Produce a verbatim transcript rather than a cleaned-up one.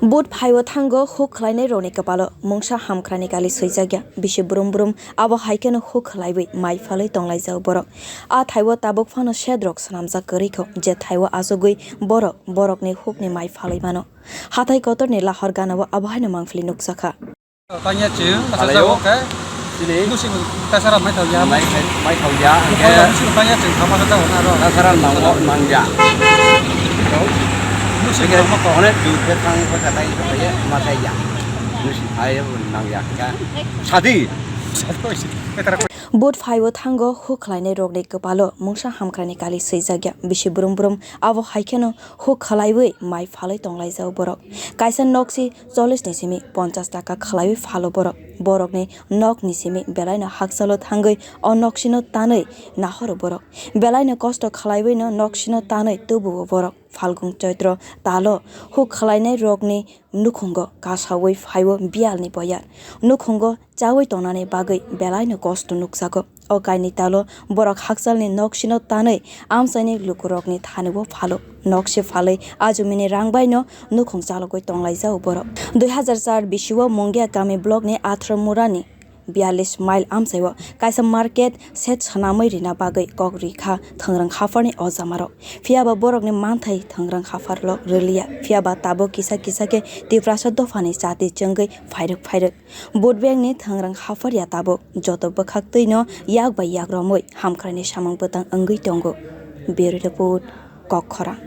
Vote phaiwi thango huk khlainai rokni kwpalo mungsa hamkrai ni kali swijak ya. Bisi brum brum abo hai kheno huk khlaiwi mai phalwi tonglaijao borok. A thaibo tabuk phano shed rok swnamjak kwrwi kho, je thaibo achugwi borok borokni hukni mai phalwi mano. Hathai kotorni lahor ganao abo haino mangpili nukjakha. Tanya chwng, Alayo. Asajak khe. Chini. Musi tasara mai thok ya. Mai, mai, mai thok ya. Musi tanya chwng, thama sa thok na ro. Tasara nang, nang ya. Musi. Oke, thama ko. Onek dur khe thang ko katai ko ye ma thai ya. Musi, ai nang ya. Sadi. Vote phaiwi thango huk khlainai rokni kwpalo mungsa hamkrai ni kali swijak ya. Bisi brum brum abo hai kheno huk khlaiwi mai phalwi tonglaijao borok. Kaisa nok si chollish ni simi ponchash taka khlaiwi phalo borok. Borokni nok ni simi belaino hakchalo thangwi o nok sino tanwi nahoro borok. Belaino kosto khlaiwi no nok sino tanwi tubuo borok. Phalgung Choitro talo huk khlainai rokni nukhungo kasawi phaiwo biyalni boyar. Nukhungo chawi tongnani bagwi belaino kosto nukjago. O kaini talo borok hakchalni nok sino tanwi amchaini lukurokni thaniwo phalo. Nok se phalwi ajumini rang baino nukhung chalogwi tonglaijao borok. Dui hazar char bisio Mungia kami blockni Athro Murani biyalish mile amchaio kaisa market shed swnamwi rina bagwi kok rikha thwngrwng hapharni o jamarok. Phiyaba borokni manthai thwngrwng hapharlok rwliya. Phiyaba tabuk kisa kisa khe Tiprasa dophani chati chwngwi phairwk phairwk. Vote bankni thwngrwng haphar ya tabuk joto bwkhak twino yak bai yak romwi hamkraini samung bwtang wngwi tongo. Bureau Report, Kokkhorang.